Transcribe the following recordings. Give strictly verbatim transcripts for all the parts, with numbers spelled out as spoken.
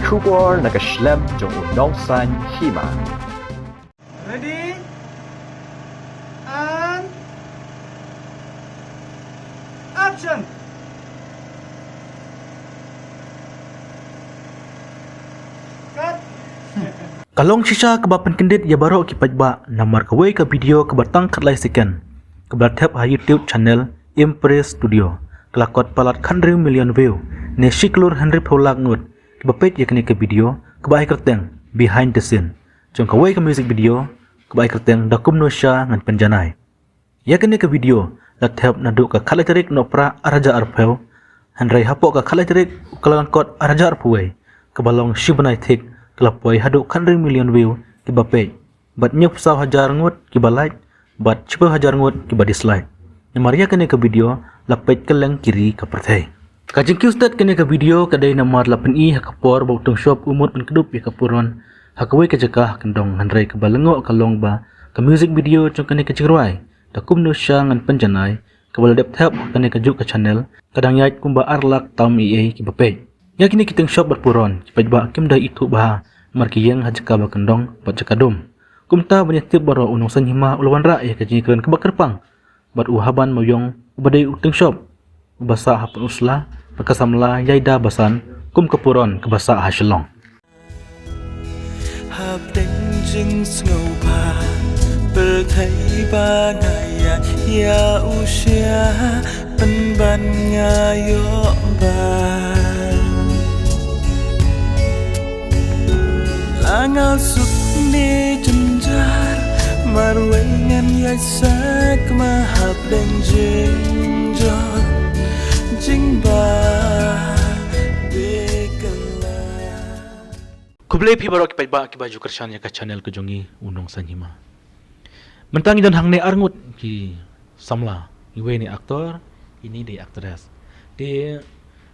Khubor na ka shlem jong u Nongsaiñ Hima. Ready? And action! Cut! Ka long shisha kaba pynkyndit ïa baroh ki paidbah namar kawei ka video kaba tang khatlai second kaba la thep ha YouTube channel Impress Studio, ka la kot palat khathynriew million view ne shi klur hynriewphew lak ngut kiba peit ïa kane ka video kaba ai kyrteng Behind the Scene jong kawei ka music video kaba ai kyrteng Da Kumno Sha Ngan Pynjanai. Ïa kane ka video la thep naduh ka khatlai tarik Nohprah arhajar arphew, hynrei hapoh ka khatlai tarik u Kyllalyngkot arhajar arphew wei, kaba long shi bnai thik, ka la poi haduh khathynriew million view kiba peit bad hynñiewphew saw hajar ngut kiba like bad shiphew hajar ngut kiba dislike. Namar ïa kane ka video la peit kylleng ki ri ka pyrthei. Ka jingkiew stet kane ka video ka dei namar la pyni ha ka por ba u Tyngshop u mut ban kdup ïa ka puron ha kawei ka jaka ha kyndong, hynrei kaba lyngngoh ka long ba ka music video jong kane ka jingrwai Da Kumno Sha Ngan Pynjanai kaba la dep thep ha kane ka juh ka channel ka dang ïaid kumba ar lak tam eiei kiba peit. Ïa kine ki tyngshop bad puron ki paidbah kim da ithuh bha namar ki ïeng ha jaka ba kyndong bad jaka dum. Kumta ban ïatip baroh u Nongsaiñ Hima u la wanrah ïa ka jingkren kaba kyrpang bad u Haban Mawiong uba dei u tyngshop uba sah ha Pynursla bad ka samla Ïaida Basan kum ka puron kaba sah ha Shillong. Hapdeng jingsngewbha pyrthei ba nga ïa, ïa u sha pynban nga ïoh ba la nga suk ne jynjar marwei ngan ïaid sakma hapdeng jingjot jingba de kylla. Khublei phi baroh ki paidbah kiba ju kyrshan ïa ka channel ka jong ngi u Nongsaiñ Hima. Mynta ngi don hangne arngut ki samla, iwei ne actor, ini dei actress. Te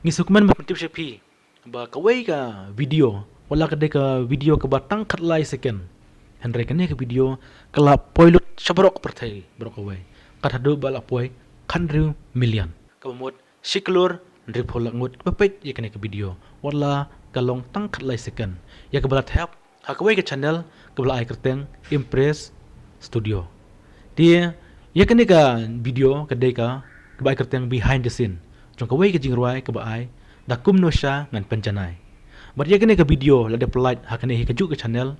ngi sngewkmen ban pyntip sha phi ba kawei ka video, wat la ka dei ka video kaba tang khatlai second, hynrei kane ka video ka la poi lut sha baroh ka pyrthei baroh kawei, kat haduh ba la poi khathynriew million, kaba mut shi klur hynriewphew lak ngut kiba peit ïa kane ka video, wat la ka long tang khatlai second. Ïa kaba la thep ha kawei ka channel kaba la ai kyrteng Impress Studio. Te ïa kane ka video ka dei ka, kaba ai kyrteng Behind the Scene jong kawei ka jingrwai kaba ai Da Kumno Sha Ngan Pynjanai. Bad ïa kane ka video la dep pyllait ha kane hi ka juh ka channel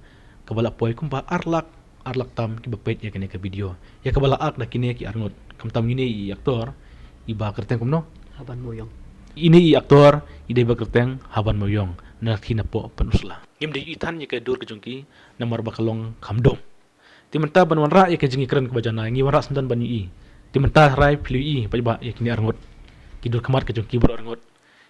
kaba la poi kumba ar lak ar lak tam kiba peit ïa kane ka video, ïa kaba la ak da kine ki arngut. Khamtam ine i actor iba kyrteng kumno? Haban Mawiong. Ine i actor i dei ba kyrteng Haban Mawiong, na ki napoh Pynursla. Ngim dei i than ïa ka dur ka jong ki namar ba ka long kham dum. Te mynta ban wanrah ïa ka jingïakren kaba janai ngi wanrah syndon ban ïohi. Te mynta hynrei phi ïohi paidbah ïa kine arngut, ki dur khmat ka jong ki baroh arngut.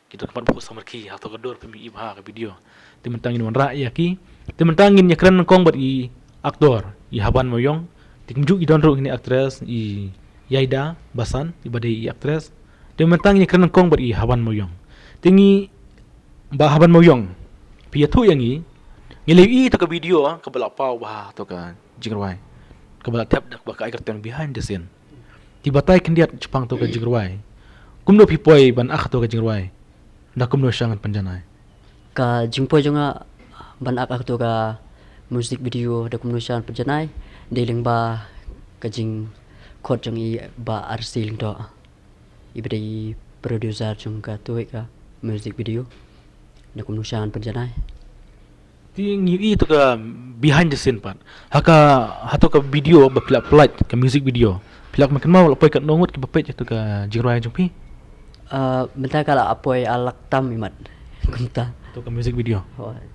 Ki dur khmat ba khuid samrkhie, hato ka dur phi ïohi bha ha ka video. Te mynta ngin wanrah ïa ki. Te mynta ngin ïakren nyngkong bad i actor i Haban Mawiong. Te kumjuh i don ruh ine i actress i Ïaida Basan iba dei i actress. Te mynta ngin ïakren nyngkong bad i Haban Mawiong. Te ngi, Bah Haban Mawiong, phi ïathuh ïa ngi, ngi la ïohi to ka video kaba la paw bha to ka jingrwai kaba la thep da kaba ka ai kyrteng Behind the Scene. Te batai khyndiat shaphang to ka jingrwai, kumno phi poi ban ak to ka jingrwai Da Kumno Sha Ngan Pynjanai? Ka jingpoi jong nga ban ak to ka music video Da Kumno Sha Ngan Pynjanai dei lyngba ka jingkhot jong i Bah R C Lyngdoh, iba dei i producer jong kato ka music video Da Kumno Sha Ngan Pynjanai. Te ngi ïohi to ka behind the scene pat. Ha ka, ha to ka video ba phi la pynlait, ka music video, phi la kynmaw la poi katno ngut kiba peit ïa to ka jingrwai jong phi? Ah, mynta ka la poi ar lak tam imat. Kumta. To ka music video. Hooid.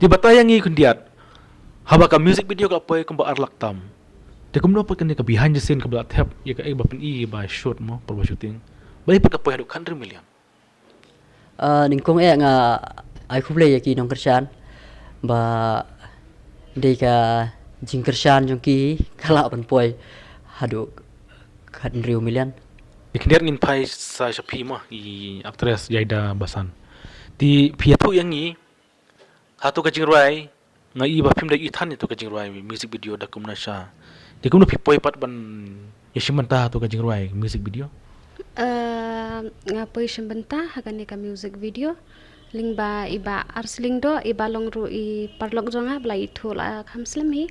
Te batai ïa ngi khyndiat, haba ka music video ka la poi kumba ar lak tam, te kumno pat kane ka behind the scene kaba la thep ïa kaei ba pyni ba shoot mo, por ba shooting, balei pat ka poi haduh khathynriew million? Ah, nyngkong eh nga ai khublei ïa ki nongkyrshan ba dei ka jingkyrshan jong ki ka lah ban poi haduh khathynriew million. Te khyndiat ngin phai sa sha phi mo, i actress Ïaida Basan. Te phi ïathuh ïa ngi, ha to ka jingrwai, nga i ba phim da ïohi than ïa to ka jingrwai music video Da Kumno Sha. Te kumno phi poi pat ban ïashim bynta ha to ka jingrwai music video? Ah, nga poi shim bynta ha kane ka music video Lyngba i Bah Arsling Doh, i ba long ruh i paralok jong nga, ba la ithuh la kham slem hi.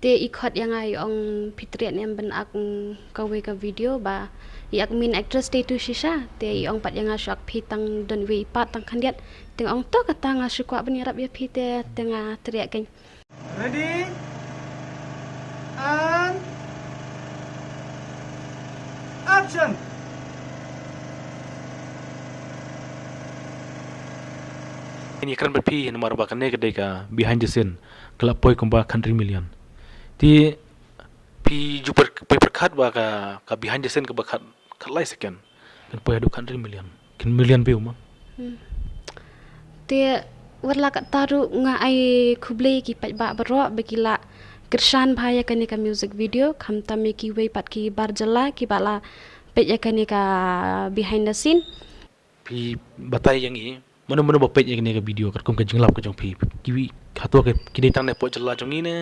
Te i khot ïa nga, i ong phi treh ne em ban act, mm, kawei ka video ba i act main actress te tu shisha. Te i ong pat ïa nga shu act phi tang don wei i part tang khyndiat. Te nga ong to kata nga shu kwah ban ïarap ïa phi te, te nga treh kein. Ready? And action! Ngi kren bad phi namar ba kane ka dei ka behind the scene, ka la poi kumba khathynriew million. Te phi ju pyrkhat ba ka, ka behind the scene kaba khat, khatlai second kan poi haduh khathynriew million, khathynriew million view mo. Hmm. Te wat la katta ruh nga ai khublei ki paidbah baroh ba ki la kyrshan bha ïa kane ka music video, khamtam ïa kiwei pat ki bar jylla kiba la peit ïa kane ka behind the scene. Phi batai ïa ngi mano mano ba peit ïa kane ka video katkum ka jinglap ka jong phi? Kiwei, hato ki dei tang na pdeng jylla jong ngi ne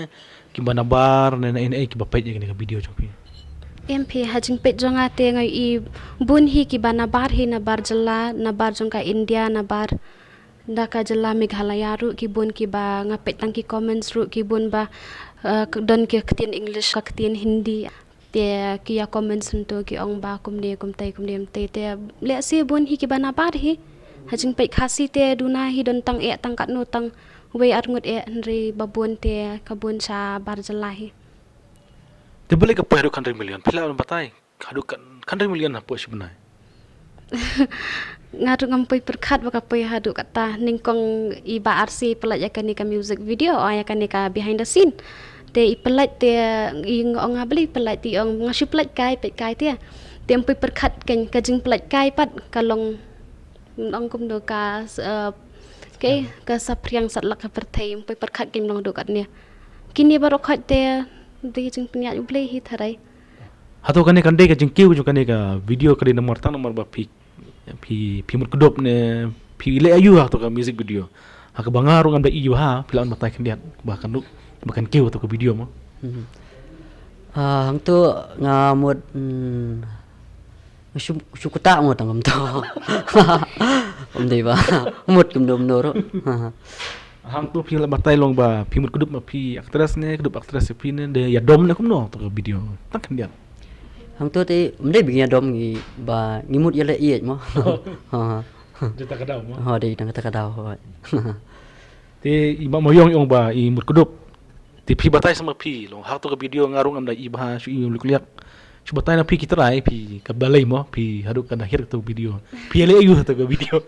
kiba nabar ne, ne, ne kiba peit ïa kane ka video jong phi? Em phi, ha jingpeit jong nga te nga ïohi bun hi kiba nabar hi, nabar jylla, nabar jong ka India, nabar da ka jylla Meghalaya ruh ki bun kiba nga peit tang ki comments ruh ki bun ba, eh, don ki ktien English, ka ktien Hindi. Te ki ïa comment sngewthuh ki ong ba kumne kumtai kumne kumtai te lehse bun hi kiba nabar hi. Ha jingpeit Khasi te duna hi don tang eh tang katno tang wei ar ngut eh hynrei ba bun te ka bun sha bar jylla hi. Te balei ka poi haduh khathynriew million? Phi lah ban batai haduh khathynriew million hapoh shi bnai? Nga ruh ngam poi pyrkhat ba ka poi haduh katta, nyngkong i Bah Arsi pynlait ïa kane ka music video, ïa kane ka behind the scene. Te i pynlait te i ong nga balei pynlait, te i ong nga shu pynlait kai, peit kai te. Te ym poi pyrkhat kein ka jingpynlait kai pat ka long, ong kumno ka, eh, ka saphriang satlak ka pyrthei, ym poi pyrkhat kein long haduh katne. Kine baroh khoit te dei jingpynïaid U Blei hi tharai. Hato kane kan dei ka jingkiew jong kane ka video ka dei namar tang namar ba phi, phi, phi mut kdup ne phi leh aïu ha kato ka music video? Ha kaba nga ruh ngam da ïohi bha, phi lah ban batai khyndiat ba kan ruh ba kan kiew kato ka video mo. Hmm. Ah, hangto nga mut, hmm, shu, shu kata mo tang kumto. Ym dei ba mut kumno kumno ruh. Hangto phi lah batai long ba phi mut kdup ma phi actress ne, kdup actress ïa phi ne, dei ïa dom ne kumno to ka video? Tang khyndiat. Hangto te ym dei ba ngi ïa dom, ngi ba ngi mut ïa leh ïeit mo. Oh. Ha. Dei tang ka daw mo. Ha, dei tang kata ka daw. Te i Bah Mawiong i ong ba i mut kdup. Te phi batai sa ma phi long ha to ka video, nga ruh ngam da ïohi bha, shu ïohi lik lik. Shu batai na phi ki trai phi ka balei mo, phi haduh kan da hiar to video. Phi leh aïu to ka video?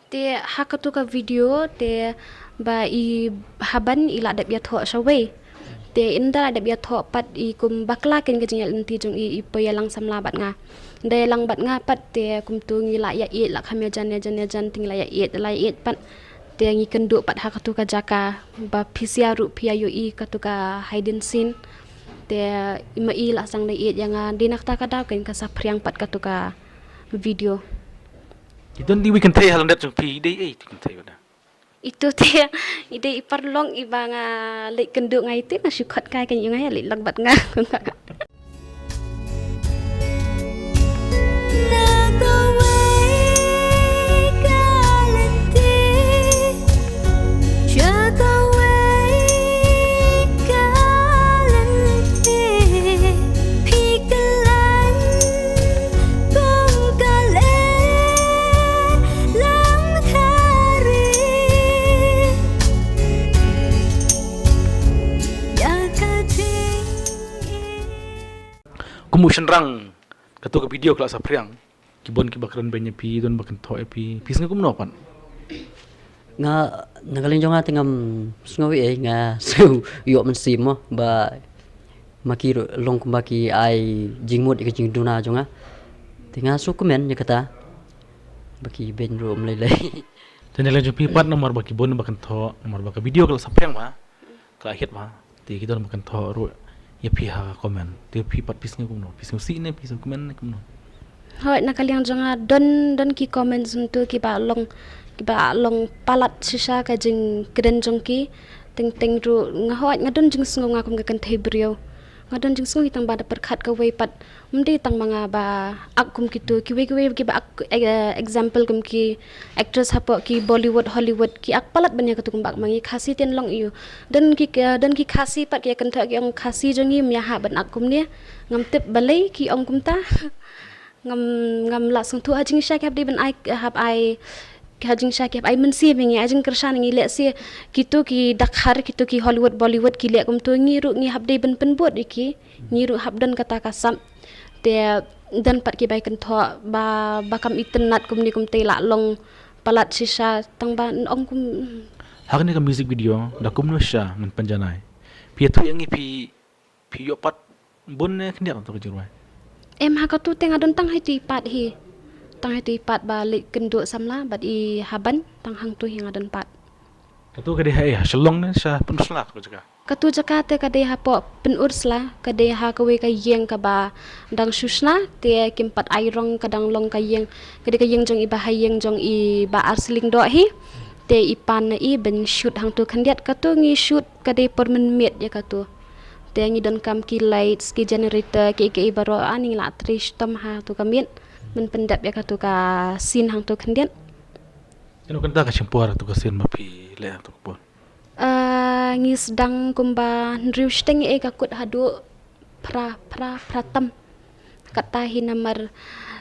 Te ha kato ka video te ba i Haban i la dep ïathoh shawei. Te ynda la dep ïathoh pat i kum bakla kein ka jingïaid lynti jong i, i poi ïalang samla bad nga. Ynda ïalang bad nga pat te kumto ngi la ïaieit la kham ïajan ïajan ïajan te ngi la ïaieit la ïaieit pat. Te ngi kynduh pat ha kato ka jaka ba phi sha ruh phi ïa ïohi kato ka hidden scene. Te i ma i la sdang da ïeit ïa nga, dei na kata ka daw kein ka saphriang pat kato ka video. Ki don dei wei kynthei ha lyndet jong phi, dei ei tu kynthei wada? Itu te i dei i paralok i ba nga leit kynduh ngai te nga shu khot kai kein ïa nga ïa leit lang bad nga. Kum u shynrang, kato ka video ka la saphriang. Ki bun kiba kren beiñ ïa phi, don ba kynthoh ïa phi. Phi sngew kumno pat? Nga, na ka liang jong nga te ngam sngew ei, nga sngew ïoh mynsiem mo ba ma ki ruh long kumba ki ai jingmut ïa ka jingduna jong nga. Te nga sngewkmen ïa kata. Ba ki beiñ ruh ym lei lei. Te na ka liang jong phi pat namar ba ki bun ba kynthoh, namar ba ka video ka la saphriang bha, ka la hit bha. Te ki don ba kynthoh ruh ïa phi ha comment. Te phi pat phi sngew kumno? Phi sngewsih ne phi sngewkmen ne kumno? Hooid, na ka liang jong nga don, don ki comments hangto kiba long, kiba long palat shisha ka jingkren jong ki. Teng teng ruh nga hooid nga don jingsngew nga kum ka kynthei briew. Nga don jingsngew hi tang ba da pyrkhat kawei pat. Ym dei tang ma nga ba ak kum kito, kiwei kiwei kiba ak, eh, example kum ki actress hapoh ki Bollywood, Hollywood, ki ak palat ban ïa katu kumba ak ma ngi Khasi te long ïa u. Don ki, eh, don ki Khasi pat ki ïa kynthoh ki ong Khasi jong ngi ym ïahap ban ak kumne. Ngam tip balei ki ong kumta. Ngam, ngam lah sngewthuh ha jingshisha ki hap dei ban ai, hap ai, ha jingshisha ki hap ai mynsiem ïa ngi, ai jingkyrshan ïa ngi, lehse kito ki dakar, kito ki Hollywood, Bollywood ki leh kumto, ngi ruh ngi hap dei ban pynbud ïa ki, ngi ruh hap don kata ka sap. Te don pat kiba ïa kynthoh ba, ba kam itynnad kumne kumtei lah long palat shisha tang ba ong kum. Ha kane ka music video da kumno shisha ngan pynjanai. Phi ïathuh ïa ngi phi Phi ïoh pat bun ne khyndiat hangto ka jingrwai? Em, ha katu te nga don tang ha itu i pat hi. Tang ha itu i pat ba leit kynduh samla bad i haban tang hangtu hi nga don pat. Katu ka dei ha, eh, ha Shillong ne sha Pynursla katu jaka? Katu jaka te ka dei hapoh Pynursla, ka dei ha kawei ka ïing kaba dang shu shna, te kim pat ai rong, ka dang long ka ïing, ka dei ka ïing jong i bahaïing jong i Bah Arsling Doh hi. Te i pan na i ban shoot hangtu khyndiat, katu ngi shoot ka dei por mynmiet ïa katu. Te ngi donkam ki lights, ki generator, ki, ki baroh, ani ngi la trei shitom ha tu ka miet ban pyndep ïa katu ka scene hangtu khyndiat. Kano kynta ka shim por tu ka scene ba phi leh hangtu ka por? Ah, ngi sdang kumba hynriew shiteng ïa ka kut haduh phra, phra, phra tam. Kata hi namar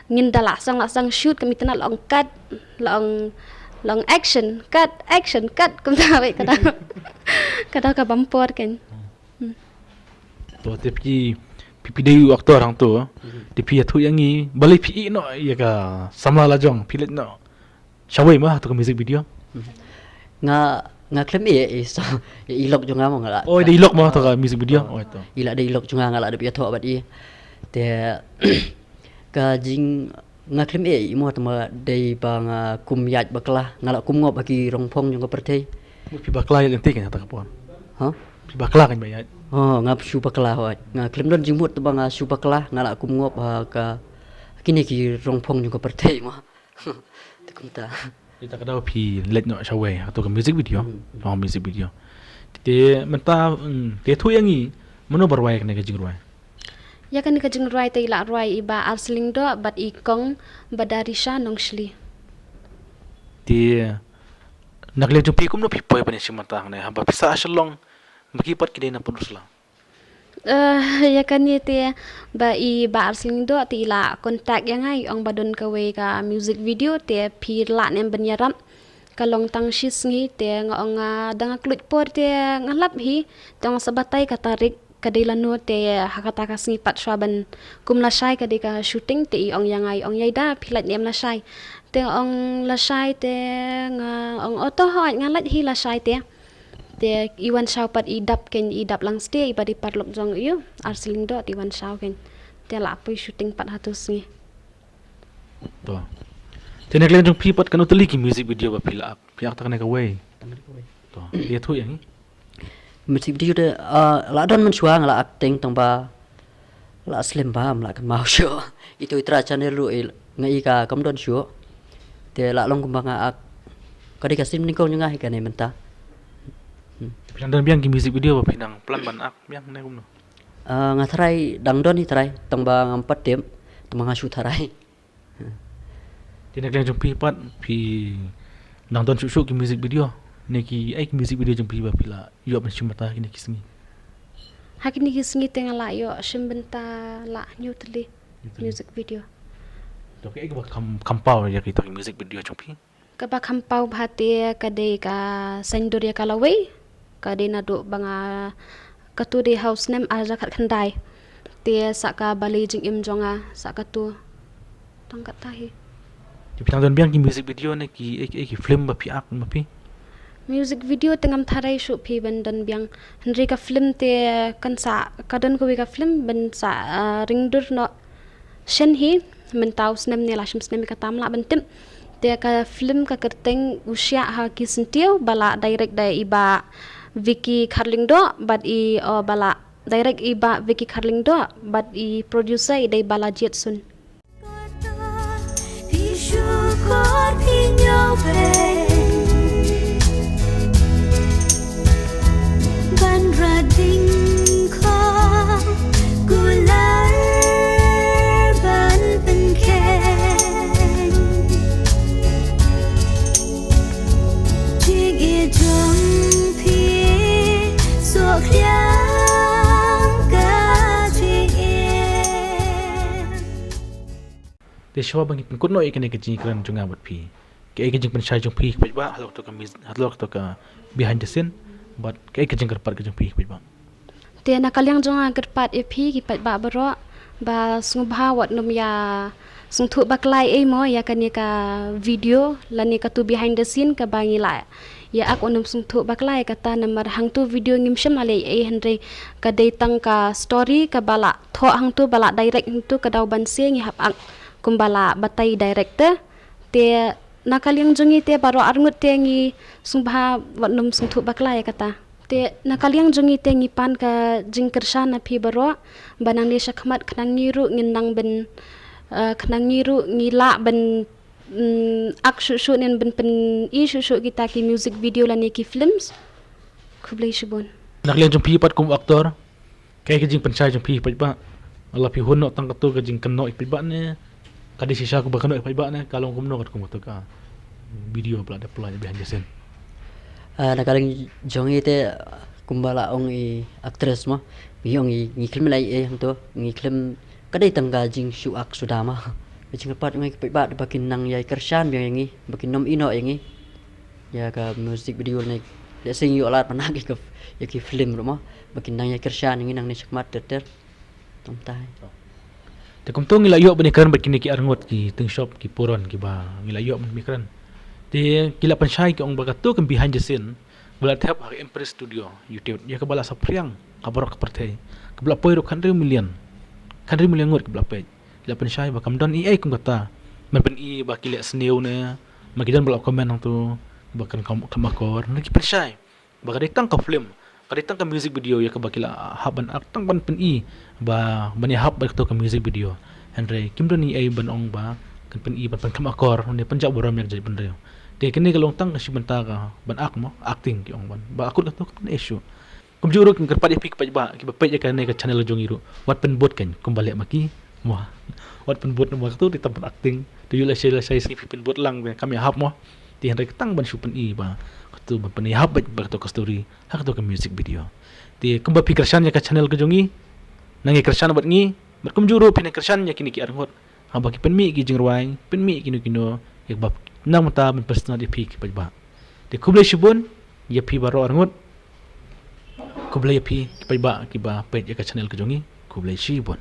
ngin da la sdang, la sdang shoot, ka miet na la ong cut, la ong, la ong action, cut, action, cut, kumta wei kata. Kata ka bam por kan. Hmm. To te phi, phi, phi dei u actor hangto, te phi ïathuh ïa ngi, balei phi ïeh noh ïa ka samla lajong, phi leit noh shawei ma ha tu ka music video? Nga, nga khlem ïeh, ïeh, so, ïeh, i lok jong nga mo nga la. Oh, dei i lok mo ha tu ka music video. Oh, to. I la dei i lok jong nga, nga la dep ïathoh bad i. Te ka jing, nga khlem ïeh i mo, te ma dei ba nga kum ïaid bakla, nga la kum ngop ha ki rongphong jong ka pyrthei. Phi bakla ïaid lynti kan ha ta ka por? Ha? Phi bakla kan ba ïaid? Oh, nga shu bakla hoi. Nga khlem don jingmut te ba nga shu bakla, nga la kum ngop ha ka, kine ki rongphong jong ka pyrthei mo. Te kumta. Te ta ka daw phi leit noh shawei ha tu ka music video. Hmm. Oh, music video. Te mynta, hmm, te ïathuh ïa ngi mano ba rwai kane ka jingrwai? Ïa kane ka jingrwai te i la rwai i Bah Arsling Doh bad i Kong Badarisha Nongshli. Te na ka liang jong phi kumno phi poi ban ïashim bynta hangne haba phi sah ha Shillong, ma ki pat ki dei na Pynursla? Eh, ïa kane te ba i Bah Arsling Doh te i la contact ïa nga, i ong ba don kawei ka music video, te phi lah ne em ban ïarap. Ka long tang shi sngi, te nga ong, ah, da nga kylluid por te nga lap hi, te ong sa batai ka tarik, ka dei lano, te ha kata ka sngi pat shuwa ban kum lashai ka dei ka shooting, te i ong ïa nga, i ong ïai da phi lait ne em lashai. Te nga ong lashai, te nga ong o to hooid nga lait hi lashai te. Te i wan shaw pat i dap kein, i dap lang sdie, i ba dei paralok jong i u Arsling Doh, te i wan shaw kein. Te la poi shooting pat ha tu sngi. To. Te na ka liang jong phi pat kano tylli ki music video ba phi la ak? Phi ak ta kane kawei. To. Ïathuh ïa ngi. Music video te, ah, la don mynshuwa nga la acting tang ba la slem bam, la kynmaw shuh. Itu i Tra channel ruh i, nga i ka kam don shuh. Te la long kumba nga ak. Ka dei ka sien nyngkong jong nga hi kane mynta. Hmm. Phi dang don biang ki music video ba phi dang plan ban ak biang ne kumno? Ah, nga tharai dang don hi tharai, tang ba ngam pat tip, tang ba nga shu tharai. Te na ka liang jong phi pat, phi dang don shuh shuh ki music video? Ne ki, ai ki music video jong phi ba phi la ïoh ban shim bynta kine ki sngi? Ha kine ki sngi te nga la ïoh shim bynta la hynñiew tylli. Hynñiew tylli. Music video. To kaei kaba kham, kham paw ïa kita ki music video jong phi? Kaba kham paw bha te ka dei ka Saiñdur ïa ka lawei. Ka dei naduh ba nga, katu dei ha u snem ar hajar khatkhyndai. Te sa ka Balei Jingim jong nga, sa katu. Tang kata hi. Te phi dang don biang ki music video ne ki, eh, eh, ki film ba phi ak ma phi? Music video te ngam tharai shuh phi ban don biang. Hynrei ka film te kan sa, ka don kawei ka film ban sa, ah, ring dur noh. Shen hi, mynta u snem ne la shim snem ka tam lah ban tip. Te ka film ka kyrteng U Shiah ha ki Syntiew ba la direct da i Bah Vicky Kharlyngdoh bad i, oh, ba la direct i Bah Vicky Kharlyngdoh bad i producer i dei Balajied Sun. Ban rading kha Te shuwa ba ngi pynkut noh ïa kane ka jingkren jong nga bad phi, kaei ka jingpynshai jong phi ki paidbah halor kata ka mis-, halor kata ka behind the scene, bad kaei ka jingkyrpad ka jong phi ki paidbah? Te na ka liang jong nga kyrpad ïa phi ki paidbah baroh ba sngewbha wat nym ïa sngewthuh bakla ei mo ïa kane ka video lane katu behind the scene kaba ngi la ïa ak, wat nym sngewthuh bakla ïa kata, namar hangtu video ngim shym la leh ei, hynrei ka dei tang ka story kaba la thoh hangtu, ba la direct hangtu, ka daw ban se ngi hap ak kumba la batai director. Te na ka liang jong ngi te baroh arngut te ngi sngewbha wat nym sngewthuh bakla ïa kata. Te na ka liang jong ngi te ngi pan ka jingkyrshan na phi baroh ba nangne shakhmat khnang ngi ruh ngin nang ban, eh, khnang ngi ruh ngi lah ban, mm, ak shuh shuh ne ban pyni shuh shuh kita ki music video lane ki films. Khublei shibun. Na ka liang jong phi pat kum actor, kaei ka jingpynshai jong phi ki paidbah? Lada phi hun noh tang katu ka jingkynnoh ki paidbah ne ka dei shisha kaba kynnoh ki paidbah ne ka long kumno katkum katu ka video ba la dep pynlait behind the scene? Ah, na ka liang jong ngi te kumba la ong i actress mo, ngi ong i ngi khlem leh ei hangtu, ngi khlem, ka dei tang ka jingshu ak suda mo. Ka jingkyrpad jong ngi ki paidbah ba kin nang ïai kyrshan biang ïa ngi, ba kin nym ïeh noh ïa ngi ïa ka music video ne, lehse ngi ïoh lad ban ak ïa ka, ïa ki film ruh mo, ba kin nang ïai kyrshan ïa ngi nangne shakhmat ter ter. Tang tai. Te kumtu ngi la ïoh ban ïakren bad kine ki arngut ki tyngshop ki puron kiba ngi la ïoh ban ïakren. Te ki la pynshai ki ong ba katu ka behind the scene ba la thep ha ka Empress Studio, YouTube, ïa kaba la saphriang ha baroh ka pyrthei, kaba la poi ruh khathynriew million, khathynriew million ngut kaba la peit. Ki la pynshai ba kam don ei ei kum kata ban pyni ba ki leh sniew ne, ma ki don ba la comment hangtu ba kan kam, kam akor, ne ki pynshai ba ka dei tang ka film, ka dei tang ka music video ïa kaba ki la hap ban ak tang ban pyni ba ban ïahap bad kato ka music video. Hynrei kim don ei ei ban ong ba kan pyni ban pynkhlem akor ne pynjah burom ïa ka jaitbynriew. Te kane ka long tang ka shi bynta ka ban ak mo, acting ki ong ban ba akut kato ka ban issue. Kumjuh ruh ngi kyrpad ïa phi ki paidbah kiba peit ïa kane ka channel jong ngi ruh, wat pynbud kan kumba leh ma ki mo. Wat pynbud mo, kato dei tang ban acting. Te ïoh lashai lashai sngi phi pynbud lang te kam ïahap mo. Te hynrei ka tang ban shu pyni ba kato ban pynïahap bad ba kato ka story ha kato ka music video. Te kumba phi kyrshan ïa ka channel ka jong ngi, nang ïa kyrshan bad ngi, bad kumjuh ruh phin ïa kyrshan ïa kine ki arngut haba ki pynmih ki jingrwai, pynmih kino kino ïa kaba nang mynta ban pynsngew ïa phi ki paidbah. Te khublei shibun ïa phi baroh arngut. Khublei ïa phi ki paidbah kiba peit ïa ka channel ka jong ngi. Khublei shibun.